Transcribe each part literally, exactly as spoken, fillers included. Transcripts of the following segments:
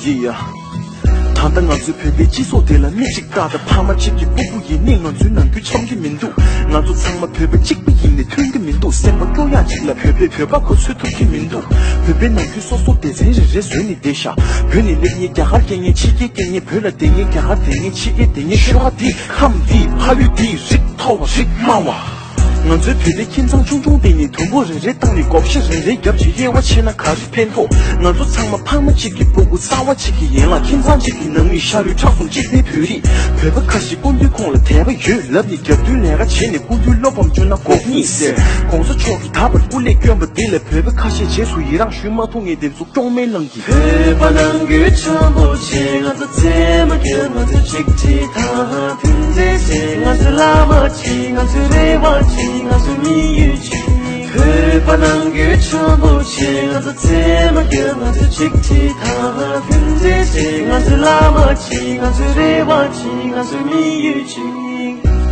ཡ། ད་ལྟ་ང་ཚོའི་བོད་པའི་སྤྱི་ཚོགས་དེ་ལ་མིག་གཅིག་ལྟ་དང་། ཕ་མ་གཅིག་གི་སྤུ་གུ་ཡིན་ནའི་ང་ཚོའི་ནང་ཁུལ་འཆམ་གྱི་མི་འདུག་ང་ཚོ་ཚང་མ་བོད་པ་གཅིག་པ་ཡིན་ནའི་མཐུན་གྱི་མི་འདུག་སེམས་པ་སྐྱོ་ཡག་ཅིག་ལ་བོད་པས་བོད་པ་གོ་ཚོད་ཐུབ་ཀྱི་མི་འདུག་བོད་པའི་ནང་ཁུལ་སོ་སོ་སྡེ་ཚན་རེ་རེ་བཟོས་ནས་བསྡད་ཤག་བོད་ནས་སླེབས་མཁན་རྒྱ་གར་སྐྱེས་མཁན། ཕྱི་རྒྱལ་སྐྱེས་མཁན། བོད་ལ་བསྡད་མཁན། རྒྱ་གར་བསྡད་མཁན། ཕྱི་རྒྱལ་བསྡད་མཁན། ཤོག་ཨ། འདི་ཁམས་འདི་ཕ་ཡུལ་འདི་རིགས་མཐོ་བ་རིགས་དམའ་བ། ང་ཚོའི་བོད་པའི་ཁྱིམ་ཚང་ཆུང་ཆུང་དེ་ནས་དུམ་བུ་རེ་རེ་བཏང་ནས་བགོ་བཤའ་རེ་རེ་བརྒྱབ་བྱས་དབྱེ་བ་ཕྱེ་ན་ག་རེ་ཕན་ཐོགས། ང་ཚོ་ཚང་མ་ཕ་མ་གཅིག་གི་སྤུ་གུ་གསར་བ་གཅིག་གི་ཡན་ལག་ཁྱིམ་ཚང་གཅིག་གི་ནང་མི། ཤ་རུས་ཁྲག་གསུམ་གཅིག་པའི་བོད་རིགས། བོད་པ་ཁ་ཤས་སྐུ་མདུན་ཁོང་ལ་དད་པ་ཡོད་ལབ་ནས་རྒྱབ་མདུན་ལས་ཀ་བྱས་ནས་སྐུ་མདུན་བློ་ཕམ་བཅོས་ན་འགོག་ཉེས་ཟེར། ༸གོང་ས་མཆོག་གིས་ད་བར་སྐུ་ལས་བསྐྱོན་པ་འདི་ལ་བོད་པ་ཁ་ཤས་རྗེས་སུ་ཡི་རང་ཞུ་མ་ཐུབ་མཁན་དེ་ཚོ་སྐྱོན་མེད་ལངས། བོད་པ་ནང་ཁུལ་འཆམ་པོ་བྱེད། ང་ཚོ་རྩེད་མོ་རྒྱག་ང་ཚོ་གཅིག་ཁྲིད་དང་ཕན་ཚུན་བྱེད། ང་ཚོ་བླ་མ་གཅིག་ང་ཚོ་རེ་བ་གཅིག་ང་ཚོ་དམིགས་ཡུལ་གཅིག་བོད་པ་ནང་ཁུལ་འཆམ་པོ་བྱེད། ང་ཚོ་རྩེད་མོ་རྒྱག་ང་ཚོ་གཅིག་ཁྲིད་དང་ཕན་ཚུན་བྱེད། ང་ཚོ་བླ་མ་གཅིག་ང་ཚོ་རེ་བ་གཅིག་ང་ཚོ་དམིགས་ཡུལ་གཅིག་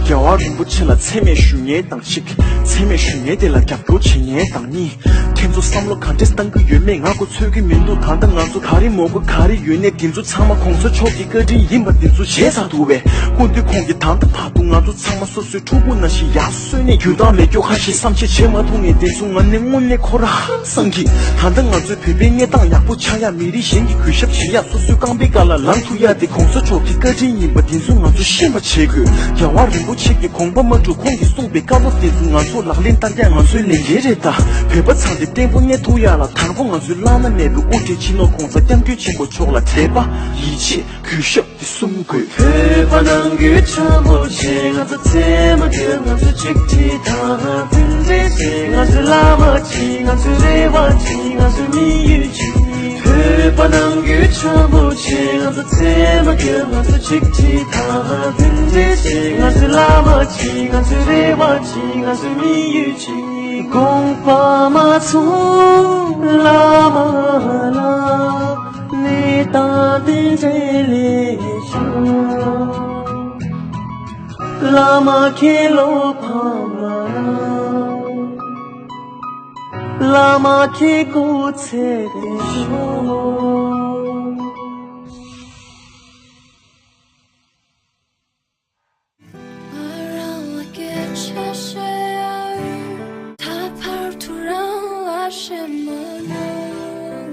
རྒྱལ་བ་རིན་པོ་ཆེ་ལ་མཚན་སྨད་ཞུ་མཁན་དང་གཅིག་མཚན་སྨད་ཞུ་མཁན་དེ་ལ་རྒྱབ་སྐྱོར་བྱེད་མཁན་དང་གཉིས། ཁྱེད་ཚོ་བསམ་བློ་ག་འདྲས་བཏང་གི་ཡོད་མེད་ང་གོ་ཚོད་ཀྱི་མི་འདུག་ད་ལྟ་ང་ཚོ་ག་རེ་མོས་གུས་ག་རེ་ཡོད་ནའི་དེ་ཚོ་ཚང་མ་གོང་ས་མཆོག་གི་བཀའ་དྲིན་ཡིན་པ་དེ་ཚོ་ཞེ་ས་འདུག་པས། སྐུ་མདུན་ཁོང་གིས་ད་ལྟ་བར་དུ་ང་ཚོ་ཚང་མ་སོ་སོའི་ཕྲུ་གུ་ནང་བཞིན་ཡར་གསོས་ནས་རྒྱུ་དང་མེ་སྒྱོགས་ཁ་ཤས་བསམ་ཤེས་བྱེད་མ་ཐུབ་མཁན་དེ་ཚོ་ང་ནི་དངོས་གནས་ཁོ་རང་ཧང་སང་གི། ད་ལྟ་ང་ཚོའི་བོད་པའི་གནས་སྟངས་ཡག་པོ་ཆགས་ཡག་མི་རིགས་གཞན་གྱིས་གུས་ཞབས་བྱེད་ཡག་སོ་སོའི་རྐང་པའི་ཁ་ལ་ལངས་ཐུབ་ཡག་དེ་གོང་ས་མཆོག་གི་བཀའ་དྲིན་ཡིན་པ་དེ་ཚོ་ང་ཚོ་ཤེས་པ་བྱེད་དགོས། རྒྱལ་བ་རིན་པོ་ཆེ་གིས་དགོངས་པ་མ་གྲུབ་ཁོང་གིས་གསུངས་པའི་བཀའ་སློབ་དེ་ཚོ་ང་ཚོ་ལག་ལེན་བསྟར་ཡག་ང་ཚོའི་ལས་འགན་རེད་ད། བོད་པ་ཚང་དེ་བརྟན་པོ་གནས་ཐུབ་ཡག་ལ་དང་པོ་ང་ཚོའི་བླ་ན་མེད་པའི་དབུ་ཁྲིད་སྤྱི་ནོར་༸གོང་ས་༸སྐྱབས་མགོན་ཆེན་པོ་མཆོག་ལ་དད་པ། ཡིད་ཆེས། གུས་ཞབས་དེ་གསུམ་དགོས། བོད་པ་ནང་ཁུལ་འཆམ་པོ་བྱེད། ང་ཚོ་རྩེད་མོ་རྒྱག་ང་ཚོ་གཅིག་ཁྲིད་དང་ཕན་ཚུན་བྱེད། ང་ཚོ་བླ་མ་གཅིག་ང་ཚོ་རེ་བ་གཅིག་ང་ཚོ་དམིགས་ཡུལ་གཅིག་བོད་པ་ནང་ཁུལ་འཆམ་པོ་བྱེད། ང་ཚོ་རྩེད་མོ་རྒྱག་ང་ཚོ་གཅིག་ཁྲིད་དང་ཕན་ཚུན་བྱེད། ང་ཚོ་བླ་མ་གཅིག་ང་ཚོ་རེ་བ་གཅིག་ང་ཚོ་དམིགས་ཡུལ་གཅིག་དགོངས་པ་མ་ཚོམས་བླ་མ་ལ། གནས་སྟངས་དེ་འདྲ་ལས་བྱུང་། བླ་མ་ཁྱེད་བློ་ཕམ་མ་གནང་། བླ་མ་ཁྱེད་སྐུ་ཚེ་རིང་ཤོག་ང་རང་ལ་སྐད་ཆ་བཤད་ཡ་ཡོད། ད་བར་དུ་རང་ལ་བཤད་མ་མྱོང་།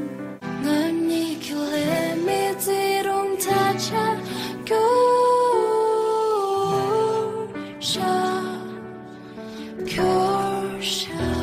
ང་གཉིས་ཀྱི་ལས་མེད་བརྩེ་དུང་ད་ཆ་སྐྱོར་ཤག་སྐྱོར་ཤག